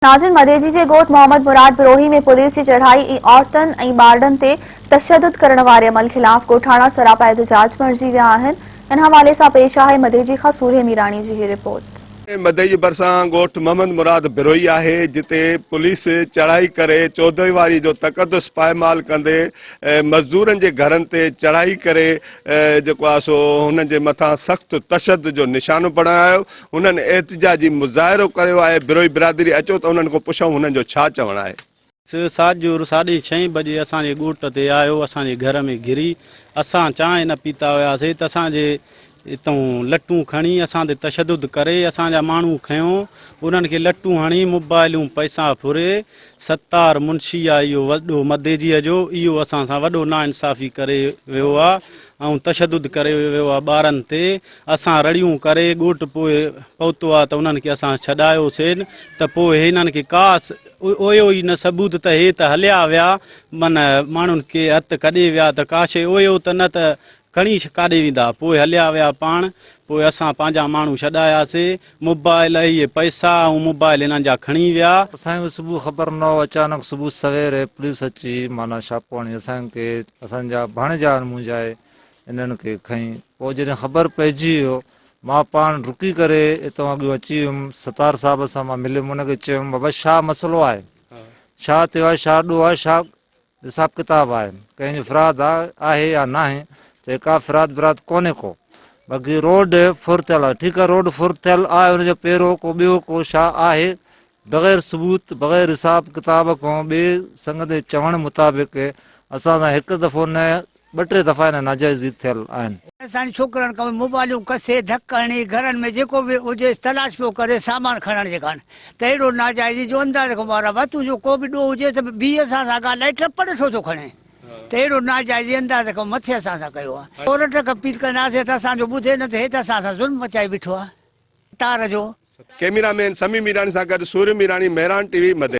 ناظرين مديجي جي ڳوٺ محمد مراد بروهي ۾ پوليس جي چڙهائي ۽ عورتن ۽ ٻارڙن تي تشدد ڪرڻ واري عمل خلاف ڳوٺاڻا سراپا احتجاج بڻجي ويا آهن ان حوالي سان پيش آهي مديجي کان سورهيه ميراڻي جي هي رپورٽ. مدئي ڀرسان ڳوٺ محمد مراد بروهي آهي جتي پوليس چڙهائي ڪري چوديواري جو تقدس پائمال ڪندي مزدورن جي گهرن تي چڙهائي ڪري جيڪو آهي سو هنن جي مٿان سخت تشدد جو نشانو بڻايو هنن احتجاجي مظاهرو ڪيو آهي، بروهي برادري اچو ته انهن کان پڇون هنن جو ڇا چوڻ آهي. ساجهر ساڍي ڇهين بجي اسان جي ڳوٺ تي آيو، اسان جي گهر ۾ گهري، اسان چانهه نه پيتا هياسي ته اسان جي اتئون لٽون کڻي اسان تي تشدد ڪري اسان جا ماڻهو کنيو، انهن کي لٽون هڻي موبائلون پئسا ڦري، ستار منشي آ اهو وڏو مديجيء جو، اهو اسان سان وڏو ناانصافي ڪري ويو آ ۽ تشدد ڪري ويو آ ٻارن تي، اسان رڙيون ڪري ڳوٺ پوء پهتو آ ته انهن کي اسان ڇڏايو سين ته پوء هنن کي ڪا اويو ئي نه ثبوت ته هي ته هليا ويا من ماڻهن کي هٿ ڪڏي ويا ته ڪا شيء اويو ته نه ته کڻي ڪاڏي ويندا پوء هليا ويا پاڻ پوء اسان پنهنجا ماڻهو ڇڏايا سي موبائل اهي پئسا ۽ موبائل هنن جا کڻي ويا. اسان کي صبح خبر نه هو اچانڪ صبح سوير پوليس اچي معنيٰ ڇاپو هڻي اسان کي اسان جا ڀاڻيجا آهن منهنجا اهي انهن کي کنئي. پوء جڏهن خبر پئجي ويو، مان پاڻ ڊڪي ڪري اتان اڳيون اچي ويم. ستار صاحب سان مان مليم، ان کي چيم، بابا ڇا مسئلو آهي؟ ڇا ٿيو آهي؟ ڇا ڏوهه آهي؟ ڇا حساب ڪتاب آهي؟ ڪنهن جو فراد آهي يا ناهي؟ چئي ڪا فراد براد ڪونهي ڪو. باقي روڊ ڦر ٿيل آهي. ٺيڪ آهي روڊ ڦر ٿيل آهي، ان جو پيرو ڪو ٻيو ڪو ڇا آهي؟ بغير ثبوت، بغير حساب ڪتاب کان ٻئي سنگت جي چوڻ مطابق اسان سان هڪ دفعو نه ٻه ٽي دفعا هن ناجائزي ٿيل آهن. اسان جي ڇوڪرن کان موبائلون کسي ڌڪ هڻي گهرن ۾ جيڪو به هجيس تلاش پيو ڪري سامان کڻڻ جي ڪاڻ ته اهڙو ناجائزي جو انداز کان ٻاهر آهي تنهنجو ڪو به ڏوهه هجي ته بيهه اسان سان ڳالهائي ٽپڙ ڇو ٿو کڻين ته اهڙو ناجائزي انداز کان مٿي اسان سان ڪيو آهي ڪورٽ کي اپيل ڪنداسين ته اسان جو ٻڌي نه ته هي ته اسان سان ظلم مچائي بيٺو آهي تار جو. ڪئميرا مين سميع ميراڻي سان گڏ سوريو ميراڻي، مهراڻ ٽي وي، مدئي.